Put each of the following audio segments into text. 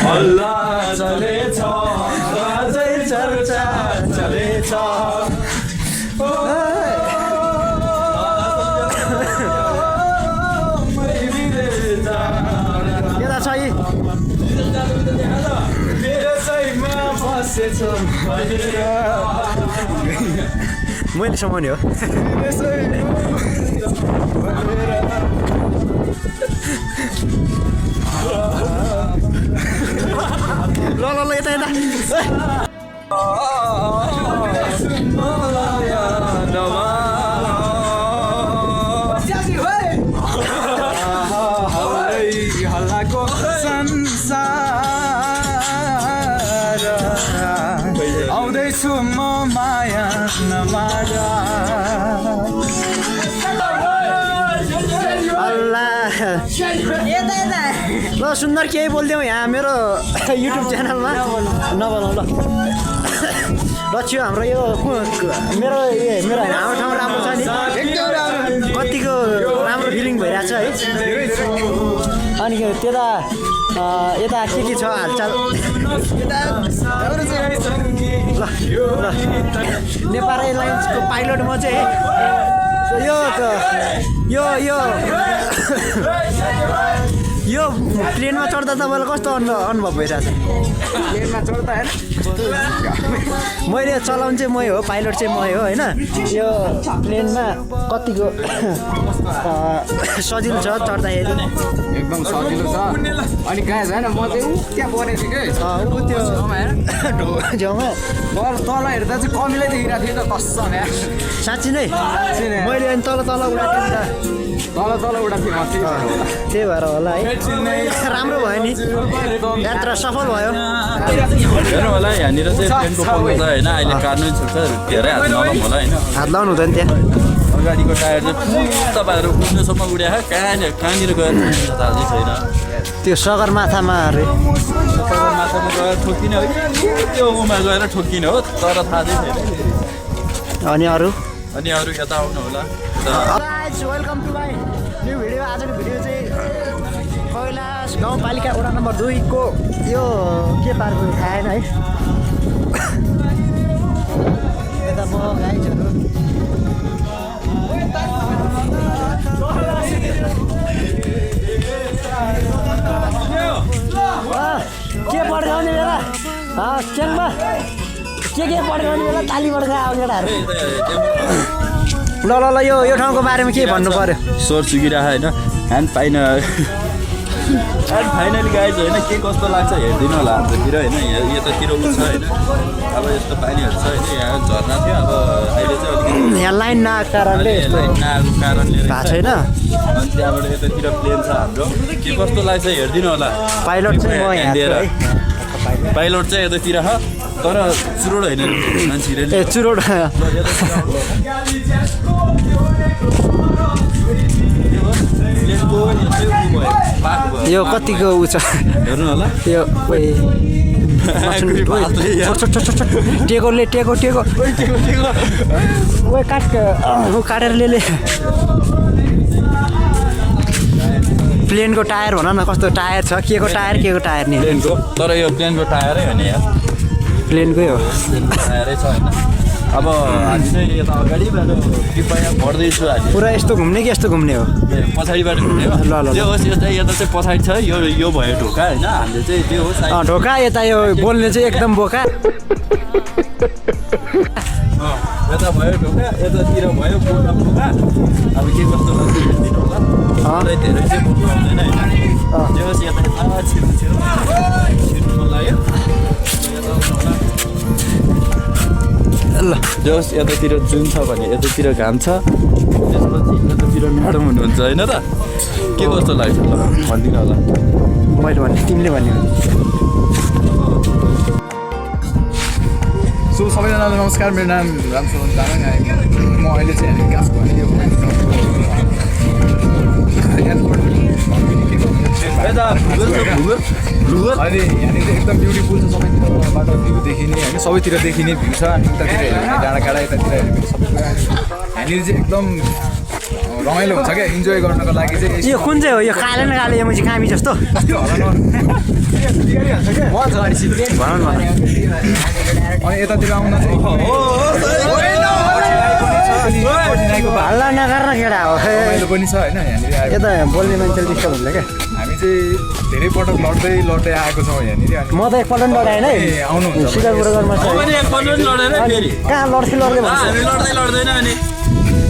हल्ला चलेछ अझै चर्चा चलेछ यता छ यी मैले समाउने हो ल ल ल यता यता हल्लाको संसार आउँदैछु म माया नमारा अल्लाह ल सुन्दर केही बोलिदेऊ यहाँ मेरो युट्युब च्यानलमा नबनाऊ ल लक्ष्य हाम्रो यो मेरो मेरो होइन हाम्रो ठाउँ राम्रो छ नि कतिको राम्रो फिलिङ भइरहेछ है अनि त्यता यता के छ हालचाल ल ल नेपाल एयरलाइन्सको पाइलट म चाहिँ यो प्लेनमा चढ्दा तपाईँलाई कस्तो अनुभव भइरहेछ प्लेनमा चढ्दा होइन मैले चलाउने चाहिँ मै हो पाइलट चाहिँ मै हो होइन यो प्लेनमा कतिको सजिलो छ चढ्दाखेरि एकदम सजिलो छ अनि कहाँ छैन म चाहिँ त्यहाँ परेको थिएँ कि ऊ त्यो झ्याउमा तल हेर्दा चाहिँ कमिलै देखिरहेको थियो त कसम यार साँच्ची नै मैले अनि तल तल उडाएको थिएँ तल उडाएको थिएँ त्यही भएर होला है राम्रो भयो नि यात्रा सफल भयो हेर्नु होला यहाँनिर चाहिँ ट्रेनको पङ्खा छ होइन अहिले काट्नै छुट्छ धेरै हात नलाउँ होला होइन हात लाउनु हुँदैन त्यहाँ अगाडिको टायर चाहिँ तपाईँहरू कुद्नुसम्म उड्या कहाँनिर गएर थाहा चाहिँ छैन त्यो सगरमाथामा अरे माथामा गएर ठोकिने हो कि त्यो उमा गएर ठोकिने हो तर थाहा चाहिँ छैन अनि अरू यता आउनु होला welcome to my new video आजको भिडियो चाहिँ कैलाश गाउँपालिका वडा नम्बर 2 को यो के पार्क आएन है यता म गाइजहरू के पड्काउने बेला च्याङमा के पड्काउने बेला ताली पड्का आउने केटाहरू ल ल ल यो ठाउँको बारेमा के भन्नु पर्यो स्वर सुकिरहेको होइन ह्यान्ड फाइनली गाइज होइन के कस्तो लाग्छ हेरिदिनु होला हाम्रोतिर होइन यतातिर उ छ होइन अब यस्तो पानीहरू छ होइन यहाँ झर्ना थियो अब अहिले चाहिँ अलिकति यहाँ लाइन नआएको कारणले नआएको कारणले भएको छैन अनि त्यहाँबाट यतातिर प्लेन छ हाम्रो के कस्तो लाग्छ हेरिदिनु होला पाइलट चाहिँ म यहाँ दिएर पाइलट चाहिँ यतातिर छ तर चुरोड होइन मान्छेले ए चुरोड यो कतिको उ छ हेर्नु होला यो टेकोले टेको काटेर ले प्लेनको टायर भन न कस्तो टायर छ के को टायर नि प्लेनको तर यो प्लेनको टायरै हो नि यार प्लेनकै हो टायरै छ होइन अब हामी चाहिँ यता अगाडिबाट कृपया बढ्दैछु हामी पुरा यस्तो घुम्ने कि यस्तो घुम्ने हो पछाडिबाट घुम्ने हो त्यो होस् यता चाहिँ पछाडि छ यो भयो ढोका होइन हामीले चाहिँ त्यो होस् ढोका यता यो बोल्ने चाहिँ एकदम बोका यता भयो ढोका यतातिर भयो बोका अब के कस्तो लाग्छ हेरिदिनु होला धेरै चाहिँ बोक्नु आउँदैन होइन त्यो होस् यता छिर्नु मन लाग्यो ल जस यतातिर जुन छ भने यतातिर घाम छ त्यसपछि यतातिर म्याडम हुनुहुन्छ होइन त के कस्तो लाग्छ ल भनिदिनु होला मैले भने तिमीले भन्यो सो सबैजनालाई नमस्कार मेरो नाम रामचरण तामाङ म अहिले चाहिँ कास भने यो अहिले यहाँनिर एकदम ब्युटिफुल छ सबैतिरबाट भ्यू देखिने होइन सबैतिर देखिने भ्यू छ अनि उतातिर हेऱ्यो भने डाँडाकाँडा यतातिर हेऱ्यो भने सबै यहाँनिर चाहिँ एकदम रमाइलो हुन्छ क्या इन्जोय गर्नको लागि चाहिँ यो कुन चाहिँ हो यो काले न काले यो मुजी कामी जस्तो भन न अनि यतातिर आउन चाहिँ हल्ला नगर न केटा हो रमाइलो पनि छ होइन यहाँनिर आएर यता बोल्ने मान्छेले डिस्टर्ब हुन्छ क्या हामी चाहिँ धेरै पटक लड्दै आएको छौँ यहाँनिर अनि म त एकपल्ट पनि लडाएँ है आउनुहुन्छ सिलगढीमा पनि एकपल्ट पनि लडेर फेरि कहाँ लड्दै लड्दै भन्छ हामी लड्दैन अनि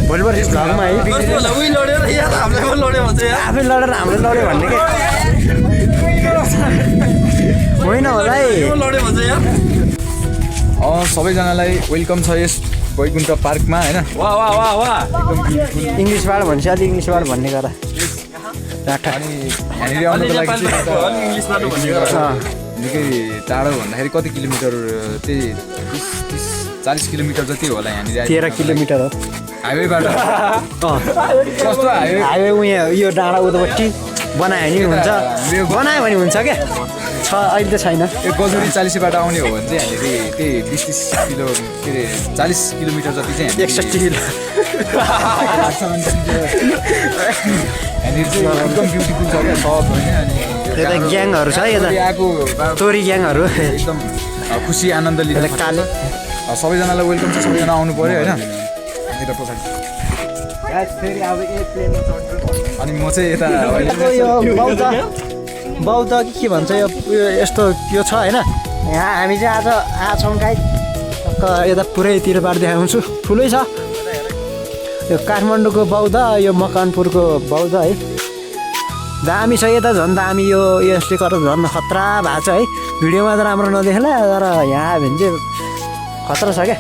भोलिपर्सि घरमा है कस्तो होला उही लड्यो र यहाँ हामीले पनि लड्यो भन्छ यहाँ आफै लडेर हामीले लड्यो भन्ने के होइन होला है यो लड्यो भन्छ यहाँ सबैजनालाई वेलकम छ यस बैकुण्ठ पार्कमा होइन वाह वाह वाह वाह इङ्ग्लिसबाट भन्छ अलि इङ्ग्लिसबाट भन्ने गर अनि यहाँनिर आउनको लागि चाहिँ इङ्ग्लिसबाट भनेको निकै टाढो भन्दाखेरि कति किलोमिटर त्यही 30-40 किलोमिटर जति होला यहाँनिर 13 किलोमिटर हो हाइवेबाट कस्तो हाइवे हाइवे उयो यो डाँडा उतापट्टि बनायो भने हुन्छ बनायो भने हुन्छ क्या छ अहिले त छैन यो गजोरी 40बाट आउने हो भने चाहिँ यहाँनिर त्यही 20-30 किलो के अरे 40 किलोमिटर जति चाहिँ 61 किलो यहाँनिर चाहिँ एकदम ब्युटिफुल छ क्या सब होइन अनि यता ग्याङहरू छ यता आएको तोरी ग्याङहरू एकदम खुसी आनन्द लिएर कालो सबैजनालाई वेलकम छ सबैजना आउनु पऱ्यो होइन यता पछाडि अनि म चाहिँ यता यो बौद्ध के भन्छ यो यस्तो यो छ होइन यहाँ हामी चाहिँ आज आएको छौँ गाई यता पुरै तिरबाट देखाउँछु ठुलै छ यो काठमाडौँको बौद्ध यो मकवानपुरको बौद्ध है दामी छ यता झन् दामी यो यसले गर्दा झन् खतरा भएको छ है भिडियोमा त राम्रो नदेख्ला तर यहाँ आयो भने चाहिँ खतरा छ क्या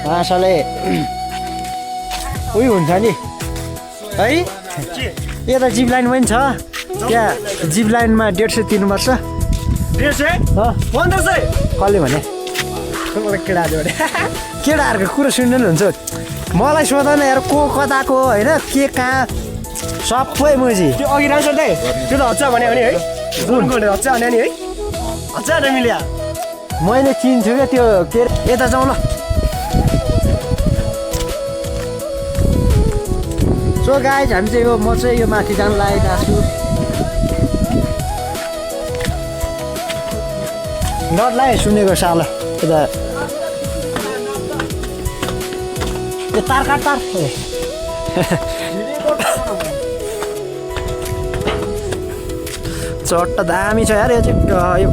माछाले उयो हुन्छ नि है यता जिप लाइन पनि छ त्यहाँ जिप लाइनमा 150 तिर्नुपर्छ 150 कसले भने केटाहरूको कुरो सुन्नु नि हुन्छ मलाई सोध्दैन यार को कताको होइन के कहाँ सबै मुजी त्यो अघि राम्रो छ त्यो त हच्चा भन्यो भने है हच्चा भन्यो नि है हच्चा न मिल्या मैले चिन्छु क्या त्यो के अरे यता जाउँ ल सो गाइज हामी चाहिँ यो म चाहिँ यो माथि जान लागेको छु डरलाई सुनेको साल यता यो तार काट तार चट्ट दामी छ यार यो चाहिँ यो